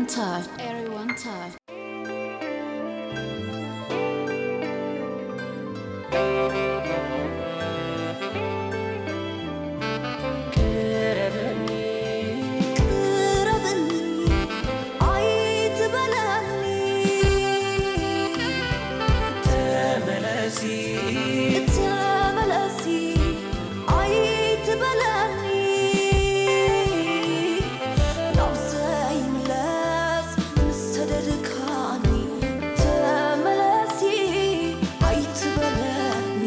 Touch. Everyone touch. ቅረበኒ፣ ቅረበኒ፣ ኣይትበለኒ። ተመለሲ፣ ተመለሲ፣ ኣይትበለኒ። ናብ ዘይምለስ ምስ ሰደድካኒ። ተመለሲ ኣይትበለኒ፣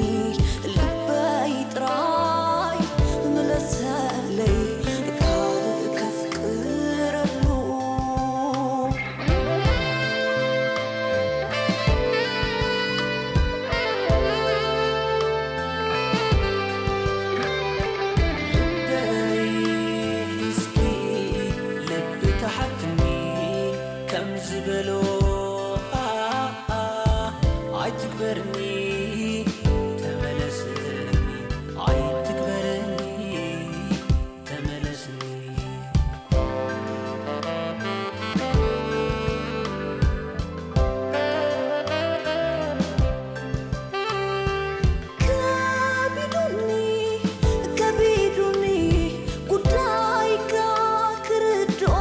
ልበይ ጥራይ ምለሰለይ፣ ካልእ ከፍቅረሉ። ልበይ እስኪ ልቢ ተሓትኒ ከም ዝበሎ፣ ኣ፣ ኣ፣ ኣይትግበርኒ፣ ተመለስኒ፣ ኣይትግበርኒ፣ ተመለስኒ። ከቢዱኒ፣ ከቢዱኒ ጉዳይካ ክርድኦ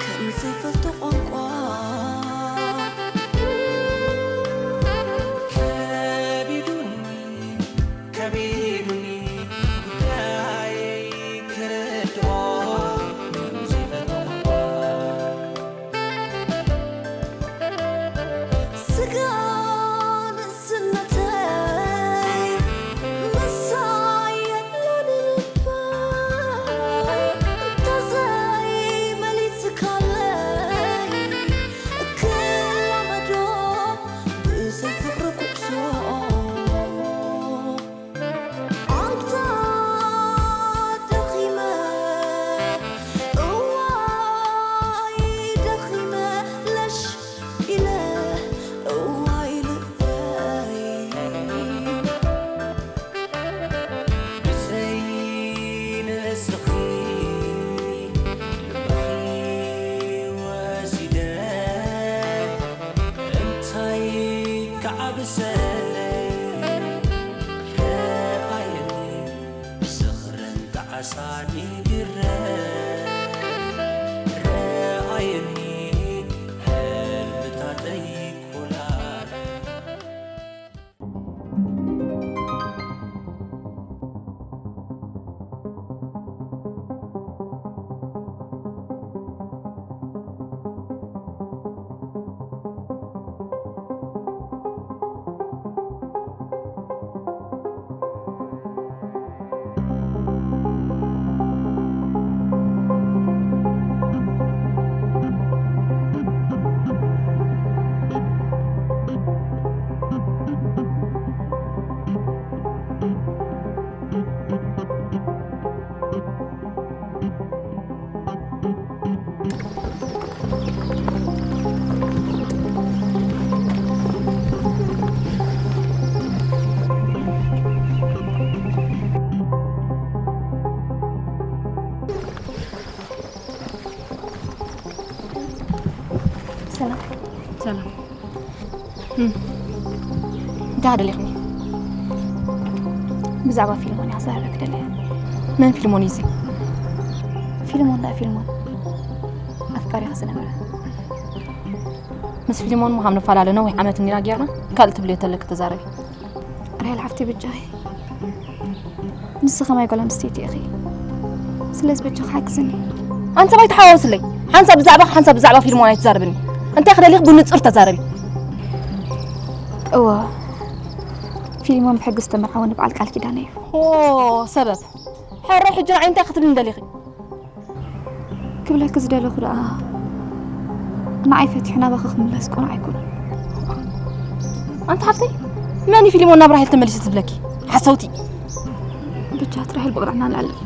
ከም ዘይፈልጦ ቋንቋ። ከቢዱኒ፣ ከቢዱኒ ጉዳየይ ክርድኦ ከም ዘይፈልጦ ቋንቋ። ስጋ ንእስነተይ ምሳይ የለን ልበይ፣ እንተዘይመሊስካለይ ክላመዶ ብዘይ ፍቕሪ ኩዕሶ። ኣንታ ደኺመ፣ እዋይ ደኺመ፣ ለሽ ኢለ፣ እዋይ ልበይ። ብዘይ ንስኺ ልብኺ ወሲደ፣ እንታይ ክዓብሰለይ? ረኣየኒ ብዝኽርን ጣዕሳን ይግረፍ፣ ረኣየኒ ህልምታተይ ኮላር። ሰላም። ሰላም። እም። እንታይ ደሊኽኒ? ብዛዕባ ፊልሞን እያ ክዛረበኪ ደልየ። መን ፊልሞን እዩ እዚ? ፊልሞን፣ ደኣ ፊልሞን። ኣፍቃሪኻ ዝነበረ። ምስ ፊልሞን እሞ ከም ንፈላለ ነዊሕ ዓመት እንዲና ጌርና፣ ካልእ ትብልዮ ተለኪ ተዛረቢ። ራሄል ሓፍቲ፣ ብጃኺ። ንስኺ ከማይ ጓል ኣንስተይቲ ኢኺ። ስለዚ በጃኺ ሓግዝኒ። ኣንቲ ሰብኣይ ተሓዋወስለይ። ሓንሳብ ብዛዕባኺ፣ ሓንሳብ ብዛዕባ ፊልሞን ኣይትዛረብኒ። እንታይ ክደሊኺ ብንጹር ተዛረቢ። እወ፣ ፊልሞን ብሕጊ ዝተመርዓወኒ በዓል ቃል ኪዳነ እዩ። ኦ፣ ሰበብ። ሕራይ ሕጂ ንዓይ እንታይ ክትብልኒ ደሊኺ? ክብለኪ ዝደለኹ ደኣ፣ ንዓይ ፈቲሑ ናባኺ ክምለስ ቅኑዕ ኣይኮነን። ኣንቲ ሓፍተይ፣ መን እዩ ፊልሞን ናብ ራሄል ተመሊሱ ዝብለኪ? ሓሰውቲ። ብቻ ራሄል ብቕርዕና ንዕልል።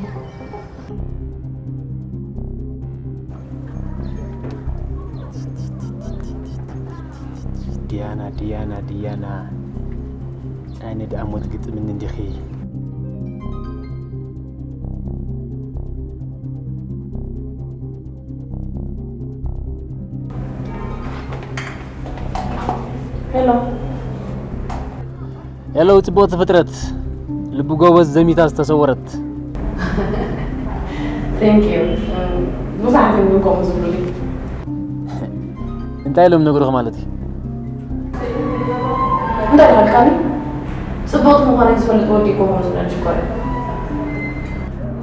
ዲያና፣ ዲያና፣ ዲያና፣ ኣነ ደኣ ሞት ግጥምኒ እንዲኺ። ሄሎ። ሄሎ፣ ጽቡቕቲ ፍጥረት፣ ልቢ ጎበዝ ዘሚታ ዝተሰወረት። Thank you። ብዙሓት እዮም ግን ከምኡ ዝብሉኒ። እንታይ ኢሎም ነግሩኽ ማለት እዩ? እንታይ ኢልካኒ? ጽቡቕቲ ምዃነይ ዝፈልጥ ወዲ እኮ ከምኡ ዝብለኒ ሽኮር።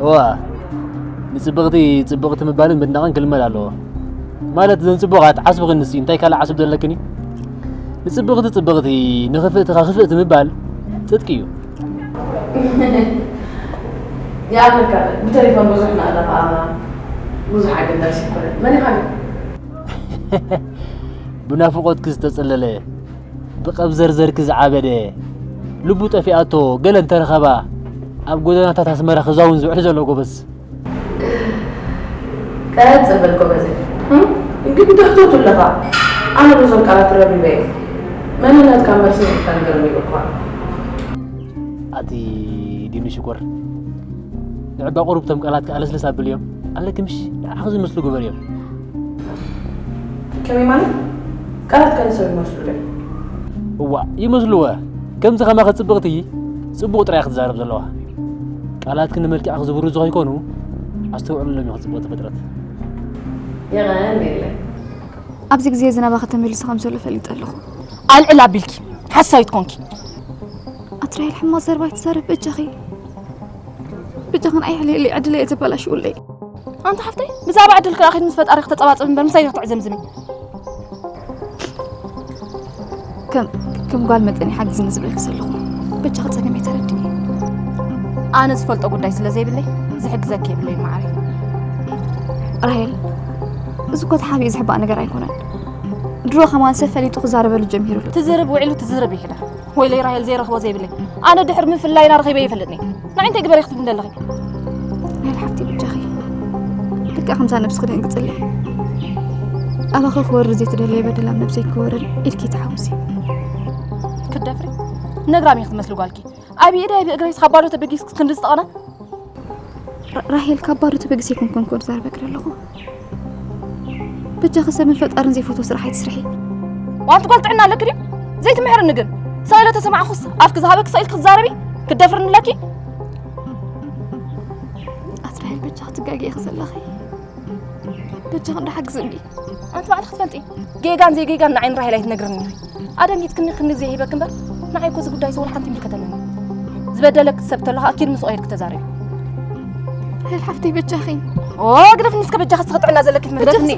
እዋ፣ ንጽብቕቲ ጽብቕቲ ምባልን ምድናቕን ክልመድ ኣለዎ። ማለት እዘን ጽቡቓት ዓስቢ ክንሲ እንታይ ካልእ ዓስቢ ዘለክን እዩ? ንጽብቕቲ ጽብቕቲ ንኽፍእትኻ ክፍእቲ ምባል ጽድቂ እዩ። ይኣምነካ ብቴሌፎን ብዙሕ ንኣላ ከዓ ብዙሕ ኣገዳሲ ይኮነ። መን ኢኻ ግን? ብናፍቖትኪ ዝተጸለለ፣ ብቐብዘርዘርኪ ዝዓበደ፣ ልቡ ጠፊኣቶ ገለ እንተረኸባ ኣብ ጎደናታት ኣስመራ ክዛውን ዝውዕል ዘሎ ጎበዝ። ቀጽል በል ጎበዘ። ግን ትሕተቱ ኣለኻ። ኣነ ብዙም ቃላት ረቢበ እየ። መንነትካ እምበር ስምዒትካ ንገረኒ ይብልኩኻ። ኣቲ ዲኑ ሽኮር፣ ንዕባ ቁሩብ ቶም ቃላትካ ኣለስለስ ኣብልዮም ኣለኪ ምሽ ንዓኺ ዝመስሉ ግበርዮም። ከመይ ማለት? ቃላትካ ንሰብ ይመስሉ ዶ? እዋ ይመስልወ። ከምዚ ከማኺ ጽብቕቲ ጽቡቕ ጥራይ ክትዛረብ ዘለዋ። ቃላትኪ ንመልክዕኪ ዝብርዙ ከይኮኑ ኣስተውዕልሎም ኢኺ ጽብቕቲ ፍጥረት። የቐን የለ። ኣብዚ ግዜ ዝናብ ኣኸ ተመሊሱ ከም ዘሎ ፈሊጠ ኣለኹ። ኣልዕል ኣቢልኪ ሓሳዊት ኮንኪ። ኣትራይል ሕማቕ ዘረባ ኣይትዛረብ በጃኺ። በጃኽን ኣይሕልየለይ ዕድለይ እየ ዘበላሽውለይ። ኣንታ ሓፍተይ ብዛዕባ ዕድልኪ ደኣ ከይዲ ምስ ፈጣሪ ክተጸባጽብ እምበር ምሳይ ዲኺ ትዕዘምዝሚ? ከም ከም ጓል መጠን ይሓግዝኒ ዝብለኪ ዘለኹ በጃኺ ጸገመይ ተረድኒ። ኣነ ዝፈልጦ ጉዳይ ስለ ዘይብለይ ዝሕግዘኪ የብለይን መዓረይ። ራሄል፣ እዚ እኮ ተሓቢኡ ዝሕባእ ነገር ኣይኮነን። ድሮ ከማን ሰብ ፈሊጡ ክዛረበሉ ጀሚሩ ኣሎ። ትዝርብ ውዒሉ ትዝርብ ይሕደር። ወይለይ ራሄል ዘይረኽቦ ዘይብለይ። ኣነ ድሕሪ ምፍላይና ረኺበ ይፈልጥኒ። ንዓይ እንታይ ግበሪ ክትብልኒ ኣለኺ? ራሄል ሓፍቲ ብጃኺ። ልክዕ ከምዛ ነብስኺ ደንግጽለይ። ኣባኺ ክወርድ ዘይትደለየ በደል ኣብ ነብሰይ ክወርድ ኢልኪ ተሓውሲ። ክትደፍሪ ነግራም ኢኺ ትመስሊ ጓልኪ። ኣብ ኢደይ ኣብ እግረይ ስኻብ ባዶ ተበጊስኪ ክንዲ ዝጠቐና? ራ- ራሄል ካብ ባዶ ተበጊሰ ኣይኮንኩን እኮ ዝዛረበኪ ዘለኹ። በጃኺ ሰብን ፈጣርን ዘይፈትዎ ስራሕ ኣይትስርሒ። ዋንቲ ጓል ጥዕና ኣለኪ ድዩ? ዘይትምሕርኒ ግን። ስቕ ኢለ ተሰማዕኹስ ኣፍኪ ዝሃበኪ ስቕ ኢልኪ ክትዛረቢ ክትደፍርኒ ኣለኪ? ኣቲ ራሄል በጃኺ ትጋጊ ኢኺ ዘለኺ። በጃኺ እንዳ ሓግዝኒ። ኣንቲ ባዕልኺ ትፈልጢ ጌጋን ዘይጌጋን ንዓይን ራሄል ኣይትነግርኒ ኢኺ። ኣደንጊጽክኒ ክንዲ ዘይሂበኪ እምበር ንዓይ እኮ እዚ ጉዳይ እዚ ወላ ሓንቲ ይምልከተኒ። ዝበደለኪ ሰብ ተሎ ከዓ ኪድ ምስኡ ከይድኪ ተዛረቢ። ራሄል ሓፍተይ በጃኺ። ኦ ግደፍኒ እስከ በጃኺ እስኺ ጥዕና ዘለኪ ትመስለኒ።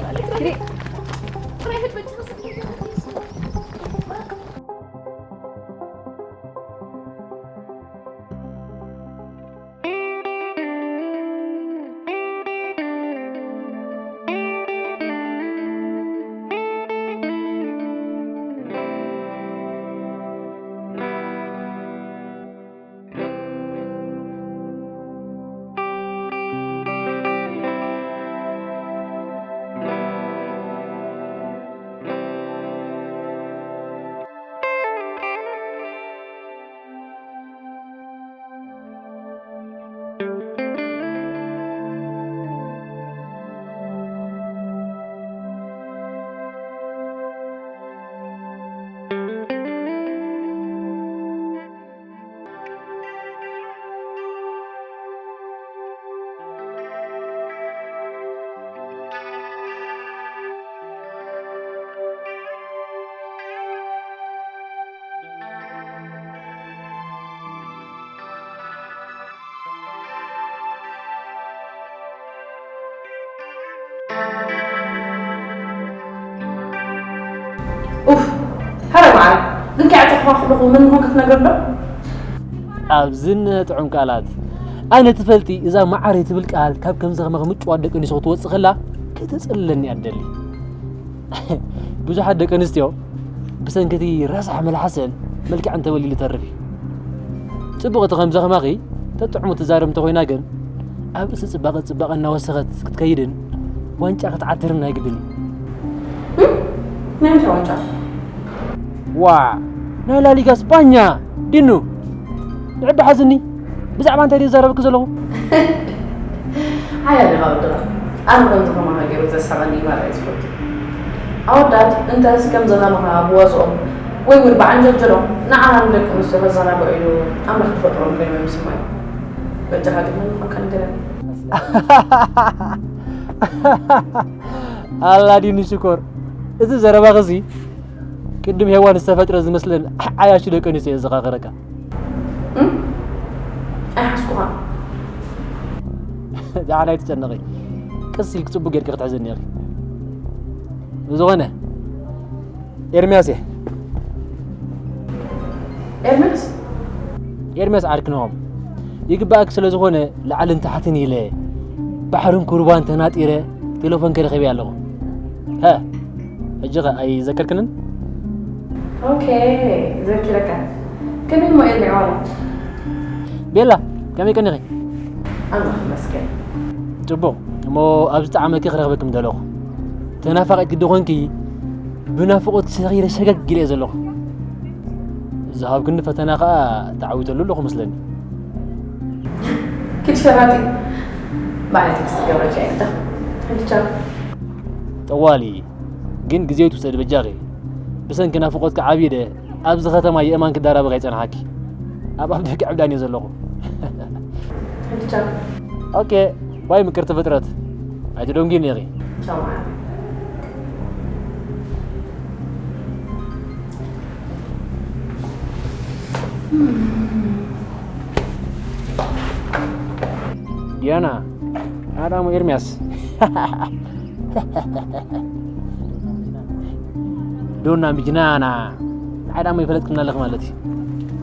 ኡፍ፣ ሃረ መዓር ግን ከይዓጸኹኻ ከለኹ መን ምዃንካ ትነግር ዶ? ኣብዝን ጥዑም ቃላት ኣነ ትፈልጢ እዛ መዓረይ ትብል ቃል ካብ ከምዚ ከማኺ ምጭዋት ደቂ ኣንስትዮ ክትወጽእ ከላ ከተጸልለኒ እያ ትደሊ። ብዙሓት ደቂ ኣንስትዮ ብሰንክቲ ረሳሕ መልሓሰን መልክዐን ተበሊሉ ይተርፍ እዩ። ጽቡቕቲ ከምዚ ከማኺ ተጥዕሙ ትዛረብ እንተኾይና ግን ኣብ ርእሲ ጽባቐ ጽባቐ እናወሰኸት ክትከይድን ዋንጫ ክትዓትርን ናይ ግድን እዩ። ናይ ምንታይ ዋንጫ? ዋ ናይ ላሊጋ ስፓኛ ዲኑ ንዕቢ ሓዝኒ ብዛዕባ እንታይ ድዩ ዘረብክ ዘለኹ? ሓያል ኢኻ ወድኻ። ኣነ ከምዚ ከማኻ ገይሩ ዘስሕቐኒ ማራ እዩ ዝፈቱ። ኣወዳት እንተስ ከምዚ ከማኻ ብወፅኦም ወይ ጉድ፣ ብዓንጀልጀሎ ንዓና ንደቂ ኣንስትዮ ከዘናግዑ ኢሉ ኣምላኽ ተፈጥሮ ንገይመ ምስማይ። በጃኻ ግን መን ምዃንካ ንገረኒ። ኣላዲን ሽኮር፣ እዚ ዘረባኺ እዚ ቅድም ሄዋን ዝተፈጥረ ዝመስለን ዓያሹ ደቂ ኣንስትዮ የዘኻኽረካ። እም? ኣይሓስኩኻን። ደሓን ኣይትጨነቒ። ቀስ ኢልኪ ጽቡቕ ጌርኪ ክትሕዝኒ ኢኺ። ብዝኾነ፣ ኤርምያስ እየ። ኤርምያስ? ኤርምያስ ዓርኪ ናሆም። ይግባኣኪ ስለ ዝኾነ ላዕልን ታሕትን ኢለ፣ ባሕርን ኩርባን ተናጢረ፣ ቴሌፎንኪ ረኺበያ ኣለኹ። ሃ፣ ሕጂ ኸ ኣይዘከርክንን? ኦኬ፣ ዘኪረካ። ከመይ እሞ ኤርሚ ዕዋላ? ቤላ፣ ከመይ ቀኒኺ? ኣምላኽ ይመስገን። ጽቡቕ። እሞ ኣብ ዝጠዓመኪ ክረኽበኪ ምደለኹ። ተናፋቒት ግዲ ኾንኪ፣ ብናፍቖት ሰኺረ ሸገግ ኢለ እየ ዘለኹ። ዝሃብክኒ ፈተና ኸኣ ተዓዊተሉ ኣለኹ መስለኒ። ኪድ ሸራጢ። ባዕለይ ቴክስት ክገብረልካ እየ። ሕጂ ቻው። ጠዋሊ፣ ግን ግዜ ይትውሰድ በጃኺ። ብሰንኪ ናፍቖትኪ ዓብደ ኣብዚ ከተማ የእማን ክዳረበ ከይጸንሓኪ። ኣብ ኣፍ ደቂ ዕብዳን እየ ዘለኹ። ሕጂ ቻው። ኦኬ፣ ባይ ምቅርቲ ፍጥረት። ኣይትደንጉይኒ ኢኺ። ቻው ማለት። ዲያና፣ ኣዳሙ ኤርሚያስ። ዶና ሚጅናና። ኣዳሙ ይፈለጥክና ኣለኽ ማለት እዩ።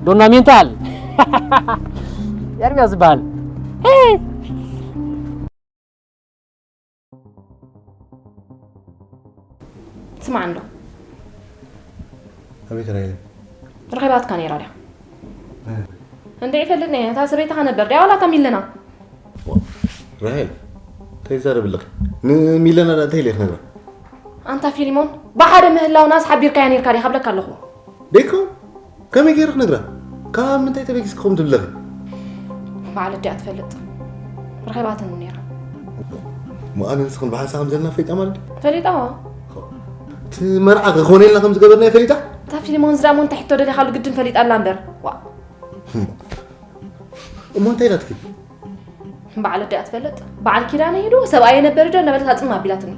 ዶና ሜንታል። ኤርሚያስ ዝበሃል። ስማዕ እንዶ። ኣቤት ራሄል። ርኺባትካ ነይራ ድያ? እ። እንደ ይፈልጥ ነይ፣ እታ ሰበይትኻ ነበር ድያ ዋላ እታ ሚለና? ዋ፣ ራሄል፣ እንታይ ይዛረብ ኣለኺ? ንሚለና ደኣ እንታይ ኢለ ክነግራ? ኣንታ ፊሊሞን፣ ብሓደ ምህላውናስ ሓቢርካያ ነይርካ ዲኻ ክብለካ ኣለኹ። ደይኮ? ከመይ ገይረ ክነግራ? ካብ ምንታይ ተበጊስኪ ከምኡ ትብለኺ? ባዕላ ድያ ትፈልጥ። ረኺባትኒ ነይራ። እሞ ኣነ ንስኽን ብሓንሳእ ከም ዘለና ፈሊጣ ማለት ድዩ? ፈሊጣ? እቲ መርዓ ክኾነልና ከም ዝገበርናዮ ፈሊጣ? እታ ፊልሞን ዝዳ እሞ እንታይ ሕቶ ደሊኻሉ ግድን ፈሊጣ ኣላ እምበር። ዋ። እሞ እንታይ ኢላትኪ? በዓል ኣዲኣ ትፈልጥ? በዓል ኪዳነ ሂዱ ሰብኣየ ነበር ዶ እናበለት ኣጽም ኣቢላትኒ።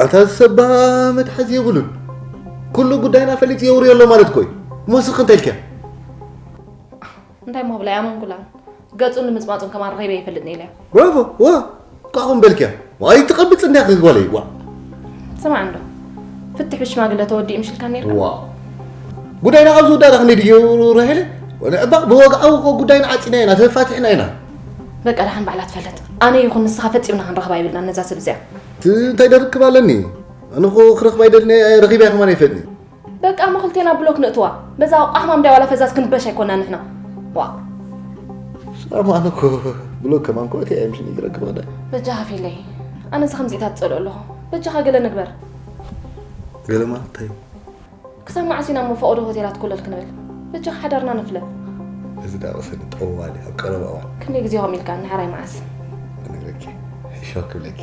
ኣታ ዝሰባ መትሓዚ የብሉን። ኩሉ ጉዳይና ፈሊጡ የውርዮ ኣሎ ማለት እኮ እዩ። እሞ ንስኺ እንታይ ኢልኪያ? እንታይ እሞ ብላ ኣይኣመንኩላን። ገጹን ንምጽማጹን ከማን ረኺበ ይፈልጥ ነይለ። ብራቮ፣ ዋ፣ ቃኹም በልኪያ። ዋይ ትቐብጽ እንዲያ ክጓለይ፣ ዋ። ስማዕ እንዶ፣ ፍትሕ ብሽማግለ ተወዲኡ ምሽልካ ነይርካ? ዋ። ጉዳይና ኣብ ዝውዳእ ዳ ክንደይ ድዩ ራሄለ? ወንዕባቕ ብወግዓዊ እኮ ጉዳይና ዓጺና ኢና፣ ተፋቲሕና ኢና። በቃ ደሓን ባዕላ ትፈልጥ። ኣነ ይኹን ንስኻ ፈጺምና ክንረኽባ ይብልና ነዛ ሰብ እዚኣ። ት-፣ እንታይ ደርክብ ኣለኒ? ኣነ እኮ ክረኽባ ይደልኒ፣ ረኺበያ ከማን ኣይፈልጥን። በቃ እሞ ክልቴና ብሎክ ንእትዋ። በዛ ቃሕማም ዳይ ዋላ ፈዛዝ ክንበሽ ኣይኮና ንሕና። ዋ። ሳማ ኣነ እኮ ብሎክ ከማን እኮ እትያ ምሽ ንዝረክብ ወዳ። በጃኻ ፊለይ። ኣነ እዚ ከምዚታት ትጸልኦ ኣለኹ። በጃኻ ገለ ንግበር። ገለ ማለት እንታይ? ክሳብ መዓስ ኢና እሞ ፈቐዶ ሆቴላት ኮለል ክንብል? በጃኻ ሓዳርና ንፍለ። እዚ ዳቕሰኒ ጠዋሊ ኣብ ቀረባ እዋን። ክንደይ ግዜ ከምኡ ኢልካ ንሕራይ መዓስ? ክነግረኪ። ሾክ ክብለኪ።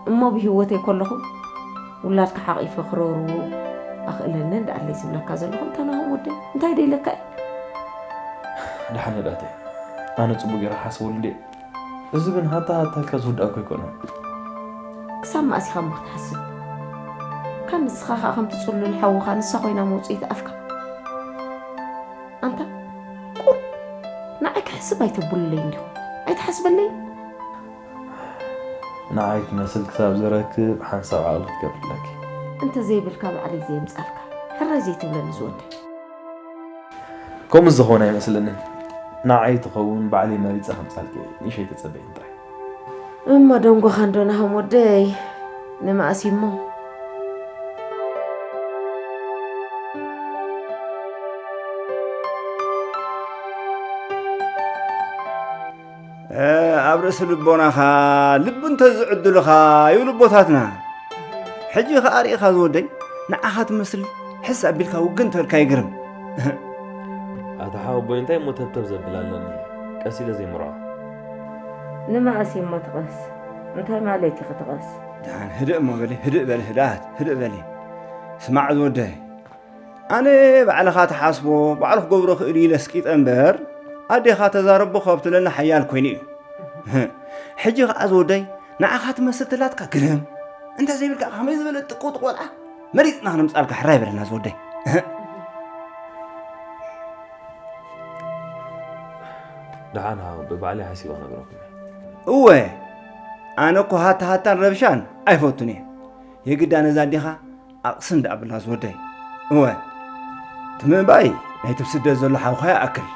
እሞ ብህይወተይ ከለኹ ውላድካ ሓቒፈ ክረሩ ኣኽእለኒ እንዳኣለይ ዝብለካ ዘለኹ እንታይ ናሆም ወደይ? እንታይ ደይለካ እዩ? ደሓን ዳተ፣ ኣነ ጽቡቕ ገይረ ክሓስበሉ እንዴ። እዚ ግን ሃታ ሃታ ኢልካ ዝውዳእ እኮ ኣይኮነን። ክሳብ መኣስ ኢኻ እሞ ክትሓስብ? ካብ ንስኻ ኸኣ ከምቲ ጽሉል ሓውኻ ንሳ ኮይና መውጽኢት ኣፍካ። ኣንታ ቁር ንዓይ ክሕስብ ኣይተብሉለይ እንዲኹም። ኣይትሓስበለይ። ንዓይ ትመስል ክሳብ ዝረክብ ሓንሳብ ዓቕሊ ክትገብር ኣለኪ። እንተ ዘይብልካ ባዕለይ ዘየምጻልካ። ሕራይ ዘይትብለኒ ዝወደይ። ከምኡ ዝኾነ ኣይመስለንን። ንዓይ ትኸውን ባዕለይ መሪጸ ከምጻልኪ እየ። ንእሽተይ ተጸበይኒ ጥራይ። እሞ ደንጎኻ እንዶ ናሆም ወደይ፣ ንመኣስ እሞ? እ፣ ኣብ ርእሲ ልቦናኻ ልቢ እንተዝዕድሉኻ ይብሉ ኣቦታትና። ሕጂ ኸኣ ርኢኻ ዝወደይ፣ ንዓኻ ትመስል ሕስ ኣቢልካ ውግን ተበልካ ይግርም። ኣታ ሓወቦይ እንታይ እሞ ተብተብ ዘብል ኣለኒ? ቀስ ኢለ ዘይምርዖ። ንመኣስ እሞ ትቐስ? እንታይ ማለት እዩ ክትቐስ? ደሓን ህድእ እሞ በሊ፣ ህድእ በሊ፣ ህድኣት፣ ህድእ በሊ። ስማዕ ዝወደይ፣ ኣነ ባዕልኻ ትሓስቦ፣ ባዕሉ ክገብሮ ክእል ኢለ ኣስቂጠ እምበር፣ ኣዴኻ ተዛረቦ ካብ ትብለኒ ሓያል ኮይኑ እዩ። ሕጂ ኸኣ ዝወደይ፣ ንዓኻ ትመስል ትላትካ ግርም። እንተ ዘይብልካ ከመይ ዝበለ ጥቁጥቁ ቆልዓ መሪጽና ክነምጻልካ ሕራይ በለና ዝወደይ። ደሓን ሃው፣ ብባዕለይ ሓሲበ ክነግረኩም እየ። እወ፣ ኣነ እኮ ሃታ ሃታን ረብሻን ኣይፈቱን እየ። የግዳ ነዛ ኣዴኻ ኣቕስን ደኣ ብላ ዝወደይ። እወ፣ እቲ ምእባይ ናይቲ ኣብ ስደት ዘሎ ሓውኻ ይኣክል።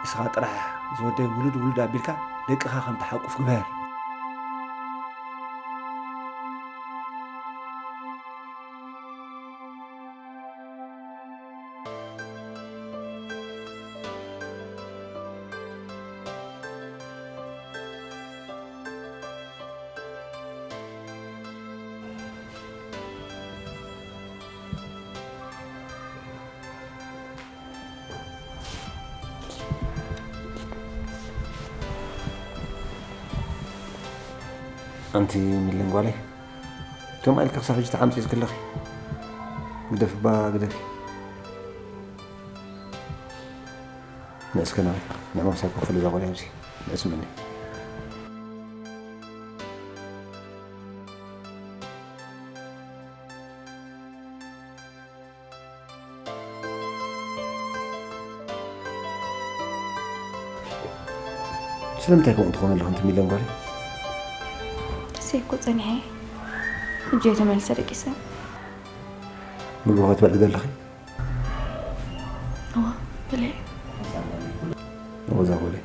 ንስኻ ጥራሕ ዝወደይ ውሉድ ውሉድ ኣቢልካ ደቅኻ ከም ትሓቁፍ ግበር። ኣንቲ ሚለን ጓለይ፣ ከምኣ ኢልካ ክሳብ ሕጂ ተዓምጺጽ ከለኺ፣ ግደፊ እባ ግደፊ። ንእስከ ናበይ? ንዕማም ሳብ ክፍል እዛ ጓለይ ኣብዚ ንእስመኒ። ስለምንታይ ከምኡ ትኾን ኣለኹ ኣንቲ ሚለን ጓለይ? እሰይ እኮ ጸኒሐ፣ ሕጂ እየ ተመልሰ ደቂሰ። ምግቢ ክትበልዒ ዶ ኣለኺ? እዋ፣ በለ። እወ፣ እዛ ጓለይ።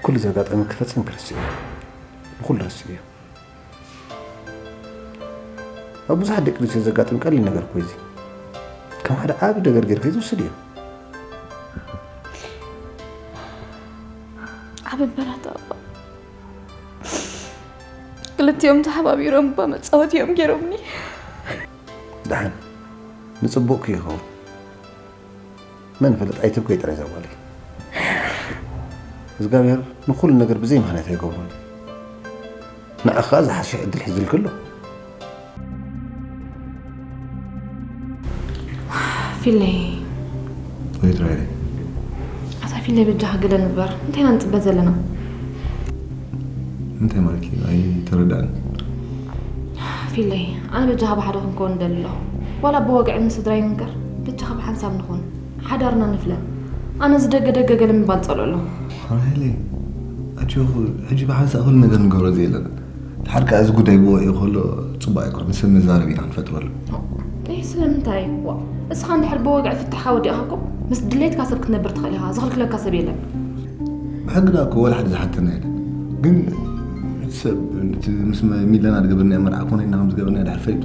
ኩሉ ዘጋጠመኪ ፈጺምኪ ረስዕዮ። ንኹሉ ረስዕዮ። ኣብ ብዙሓት ደቂ ኣንስትዮ ዘጋጥም ቀሊል ነገር እኮ እዩ እዚ። ከም ሓደ ዓቢ ነገር ጌርኪ ዝውሰድ እዩ። ዓቢ እምበራት ኣባ። ክልቲኦም ተሓባቢሮም እባ መጻወቲ እዮም ጌሮምኒ። ደሓን፣ ንጽቡቕኪ ይኸውን። መን ይፈልጥ ኣይትብከይ ጥራይ እዛ ጓለይ። እግዚኣብሔር ንኹሉ ነገር ብዘይ ምኽንያት ኣይገብሮን። ንዓኻ ዝሓሸ ዕድል ሒዝልኪ ኣሎ። ፊለይ። ወይ ትራይለይ። ኣታ ፊለይ በጃኻ ግደል ንግበር። እንታይ ኢና ንጽበ ዘለና? እንታይ ማለት እዩ? ኣይተረዳእን። ፊለይ፣ ኣነ በጃኻ ብሓደ ክንከውን እደሊ ኣለኹ። ዋላ ብወግዒ ምስ ስድራይ ንንገር፣ በጃኻ ብሓንሳብ ንኹን። ሓዳርና ንፍለ። ኣነ እዚ ደገ ደገ ገለ ምባል ጸልኦ ኣለኹ። ራሄለይ፣ ኣጆኺ፣ ሕጂ ብሓንሳእ ኩሉ ነገር ንገብሮ ዘየለን። ድሓር ከኣ እዚ ጉዳይ ብወ እዩ ከሎ ጽቡቕ ኣይኮነን። ሰብ መዛረቢ ኢና ንፈጥረሉ። እይ፣ ስለምንታይ? ዋ፣ እስኻ እንድሕር ብወግዒ ፍታሕካ ወዲእካ እኮ ምስ ድሌትካ ሰብ ክትነብር ትኽእል ኢኻ። ዝኽልክለካ ሰብ የለን። ብሕግና እኮ ወላ ሓደ ዝሓተና የለን። ግን እቲ ሰብ፣ እቲ ምስ መ-፣ ሚለና ዝገበርናዮ መርዓ ኮነ ኢልና ከም ዝገበርናዮ ድሓር ፈሊጡ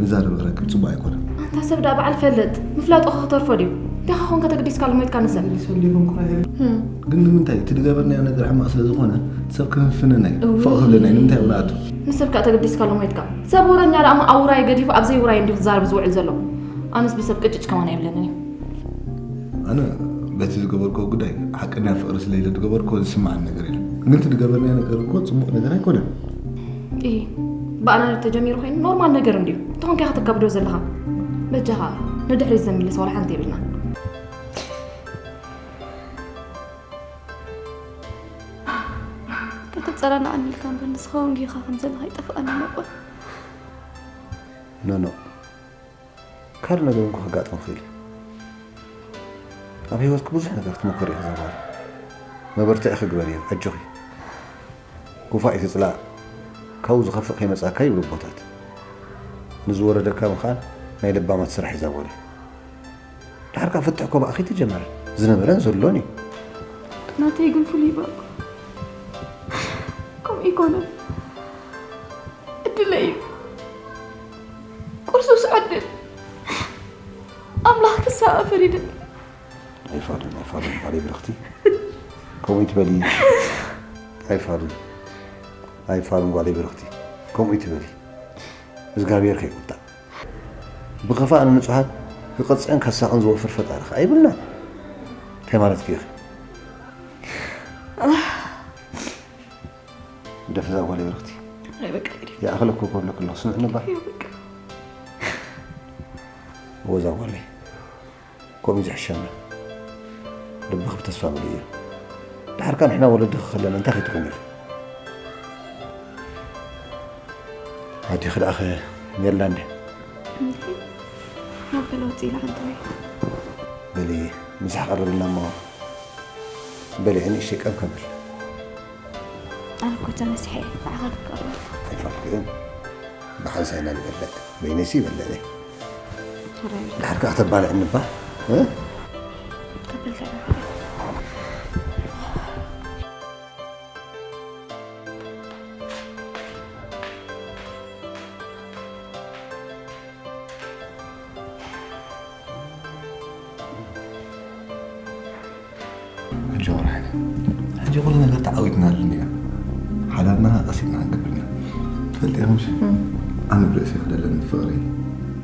መዛረቢ ክረክብ ጽቡቕ ኣይኮነን። ኣንታ ሰብ ደኣ በዓል ፈልጥ፣ ምፍላጡ ከ ክተርፎ ድዩ? እንዲኻ ኾንካ ተገዲስካሉ ሞይትካ ንሰብ። ተገዲሰሉ ይኹን ኩራ ይበል። ህም። ግን ንምንታይ? እቲ ዝገበርናዮ ነገር ሕማቕ ስለ ዝኾነ ሰብ ክፍንፍነና እዩ። እውይ። ፎቕ ክብለና እዩ። ንምንታይ ኣብኡ ንኣቱ? ንሰብ ከኣ ተገዲስካሉ ሞይትካ። ሰብ ወረኛ ደኣ እሞ ኣብ ውራይ ገዲፉ ኣብ ዘይውራይ እንዲዩ ክዛረብ ዝውዕል ዘሎ። ኣነስ ብሰብ ቅጭጭ ከማን ኣይብለንን እዩ። ኣነ በቲ ዝገበርክዎ ጉዳይ ሓቀኛ ፍቕሪ ስለ ኢለ ዝገበርክዎ ዝስምዓኒ ነገር የለን። ግን እቲ ዝገበርናዮ ነገር እኮ ጽቡቕ ነገር ኣይኮነን። እይ፣ ብኣና ተጀሚሩ ኮይኑ ኖርማል ነገር እንድዩ። እንተኾንካ ኢኻ ተካብዶ ዘለኻ። በጃኻ፣ ንድሕሪት ዘምልስ ዋላ ሓንቲ የብልና። ከተጸናንዓኒ ኢልካ እምበር ንስኻ እውን ጌኻ ከም ዘለኻ ኣይጠፍኣንን እኮ። ኖ፣ ኖ። ካልእ ነገር እውን ከጋጥም ይኽእል እዩ። ኣብ ህይወትኪ ብዙሕ ነገር ክትመክሪ ኢኺ እዛ ጓል። መበርትዒ ክግበር እዩ፣ ኣጆኺ። ኩፋእ እዩ ትጽላእ፣ ካብኡ ዝኸፍእ ከይመጽኣካ ይብሉ ኣቦታት። ንዝወረደካ ምኽኣል ናይ ለባማት ስራሕ እዩ እዛ ጓለይ። ድሓር ከኣ ፍትሕ እኮ ብኣኺ ተጀመረ። ዝነበረን ዘሎን እዩ። ናተይ ግን ፍሉይ እዩ ባባ። ከምኡ ኣይኮነን። ዕድለይ እዩ። ቁርሱስ ዕድል። ኣምላኽ ክሳቐ ፈሪድኒ። ኣይፋሉን፣ ኣይፋሉን ጓለይ ብርኽቲ። ከምኡ ይትበሊ። ኣይፋሉን። ኣይፋሉን ጓለይ ብርኽቲ። ከምኡ ይትበሊ። እግዚኣብሔር ከይቁጣዕ። ብኽፋእ ንንጹሃት ክቐጽዕን ከሳቕን ዝወፍር ፈጣሪ ኸኣ የብልናን። እንታይ ማለትኪ ኢኺ? ግደፊ እዛ ጓለይ ብርኽቲ። ኣይ በቃ ግደፊ። ይኣኽለኩ ከብለኪ ኣለኹ፣ ስምዕኒ እባ። ኣይ በቃ። እወ እዛ ጓለይ። ከምኡ እዩ ዝሕሸና። ልብኺ ብተስፋ ምሉእ እዩ። ድሓር ከኣ ንሕና ወለድኺ ከለና እንታይ ከይትኾኒ ኢኺ? ኣዴኺ ደኣ ኸ ሜሪላንድ? እንዴ? ናብ ገለ ወፂእ ኢላ ሓንቲ ወይ? በሊ፣ ምሳሕ ቀርብልና እሞ በሊ፣ ንእሽተይ ቀብ ከብል። ኣነ እኮ ተመሲሐ እየ፣ ንዓኻ ክቀርበልካ። ኣይፋልክን። ብሓንሳእ ኢና ንበልዕ። በይነይሲ ይበልዕ እየ። ሕራይ። ድሓር ከኣ ከተባልዕኒ እባ፣ እ? ቀበልካ ዶ? ሕጂ ቆልዓ ኢና። ሕጂ ኩሉ ነገር ተዓዊትናሉ እንዲና። ሓዳርና ቀሲና ክንገብር ኢና። ትፈልጢ ኢኺ ምሽ? እም። ኣነ ብርእሰይ ክደለኒ ፍቕሪ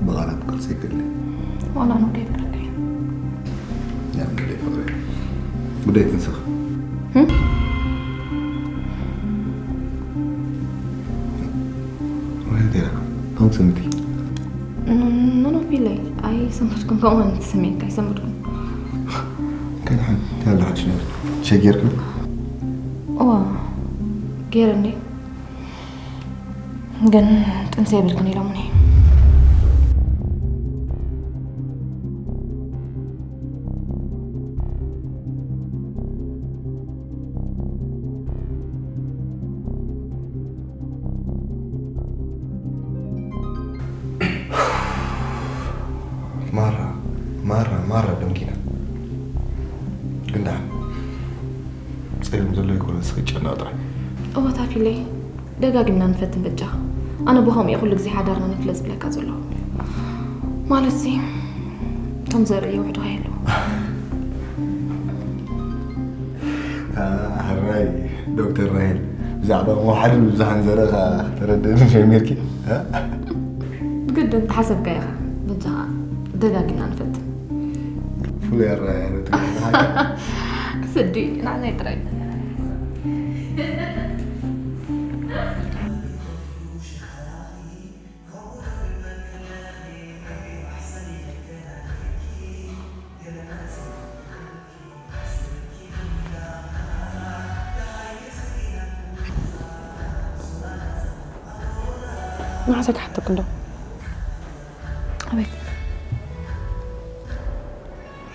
ብቓላት ክገልጾ ኣይክእልን እየ። ዋላ ኣነ ከይፈረካ እየ። ያ እንግዲህ ፍቕሪ። ጉዳይ ጥንስኻ። እም? ወይ እንዴ፣ ከምቲ ስምቲ። ኖ፣ ኖ፣ ኖ፣ ፊለይ። ኣይሰንበድኩን፣ ከምኡ ዓይነት ስምዒት ኣይሰንበድኩን። እንታይ ደሓን፣ እንታይ ኣሎ ሓድሽ ነገር? ሸጊርኪ? እዋ፣ ገይረ እንዴ። ግን ጥንሲ የብልክን ኢሎምኒ። ማራ፣ ማራ፣ ማራ ደንጊና። ግን ደሓን ጸገም ዘሎ ኣይኮነን፣ እስኺ ጨነቕ ጥራይ። እወ ታፊለይ፣ ደጋጊምና ንፈትን በጃኻ። ኣነ ብኸምኡ እየ ኩሉ ግዜ ሓዳርና ንፍለ ዝብለካ ዘለኹ። ማለትሲ፣ እቶም ዘርኢ የውሕዱኻ የለዉ። አ፣ ሕራይ ዶክተር ራሄል፣ ብዛዕባ ምውሓድን ምብዛሕን ዘርእኻ ተረድእኒ ጀሚርኪ፣ እ? ግድን ተሓሰብካ ኢኻ። በጃኻ ደጋጊምና ንፈትን። ፍሉይ ኣረኣእያ ዶ ትገብር? ስዲ፣ ንዓናይ ጥራይ። ንዓሰ ክሓተክ እንዶ። ኣቤት።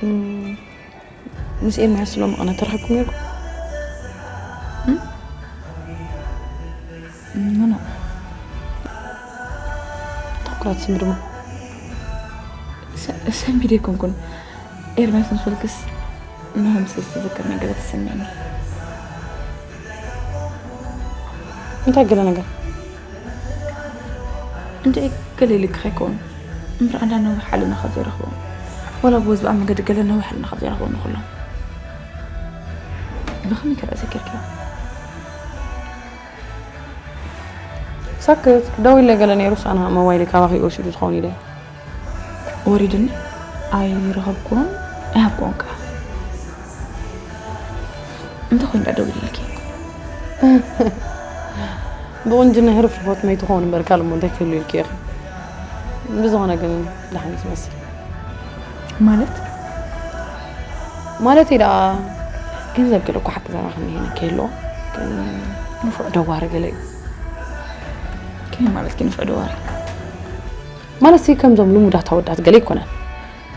እም፣ ምስ ኤርምያስ ሎሚ ቅነ ተራኺብኩም ነይርኩም? እም? ኖ፣ ኖ። ትኹራት ስሚ ድማ። ሰ-፣ ሰንቢደ ኣይኮንኩን። ኤርምያስ ንፈልክስ ንሆም ስለ ዝተዘከርና ገለ ተሰሚዕኒ። እንታይ ገለ ነገር? እንድዒ ገለ ኢልኪ ከይከውን እምበር ኣንዳ ነዊሕ ሓሊና ካብ ዘይረኽቦም። ዋላ ብወዝቢ ኣብ መገዲ ገለ ነዊሕ ሓሊና ካብ ዘይረኽቦም ንኹሎም። ብኸመይ ከ ርእሰይ ጌርክዮ? ሳክት፣ ደዊለ ገለ ነይሩ ሳና ሞባይለይ ካባኺ ወሲዱ ዝኸውን ኢለ። ወሪድኒ ኣይረኸብኩዎን ኣይሃብኩዎን ከኣ። እንተኾይኑ ደኣ ደዊለኪ። ብቑንጅና ህርፍርፎት መይትኸውን እምበር ካልእ እሞ እንታይ ክህሉ ኢልኪ ኢኺ? ብዝኾነ ግን ደሓን እዩ ትመስል። ማለት ማለት ደኣ ገንዘብ ገለ እኮ ሓቂ ዘራኽኒ ይሄን ከሎ ግን ንፉዕ ደዋሪ ገለ እዩ። ከመይ ማለት ግን ንፉዕ ደዋሪ ማለት ሲ ከምዞም ልሙዳት ኣወዳት ገለ ይኮነን።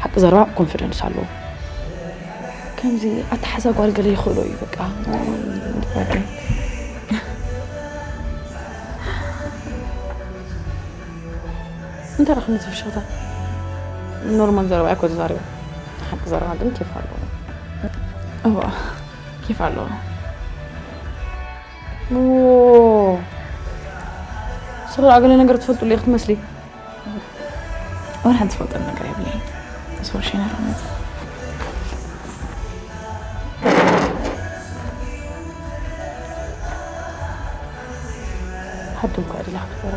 ሓቂ ዘረባ ኮንፊደንስ ኣለዎ። ከምዚ ኣተሓዛ ጓል ገለ ይኽእሎ እዩ በቃ። እንታይ ረኽኒ ዝፍሽኽታ ኖርማል ዘረባ እኮ ተዛሪቡ። ሓቂ ዘረባ ግን ኬፍ ኣለዎ። እዋ ኬፍ ኣለዎ። ስኽራ ገለ ነገር ትፈልጡ ሌክ ትመስሊ። ወላ ሓንቲ ዝፈልጦ ነገር የብለይ። ሶርሽና ራመት ሓድም ኳ ድላ ክትበረ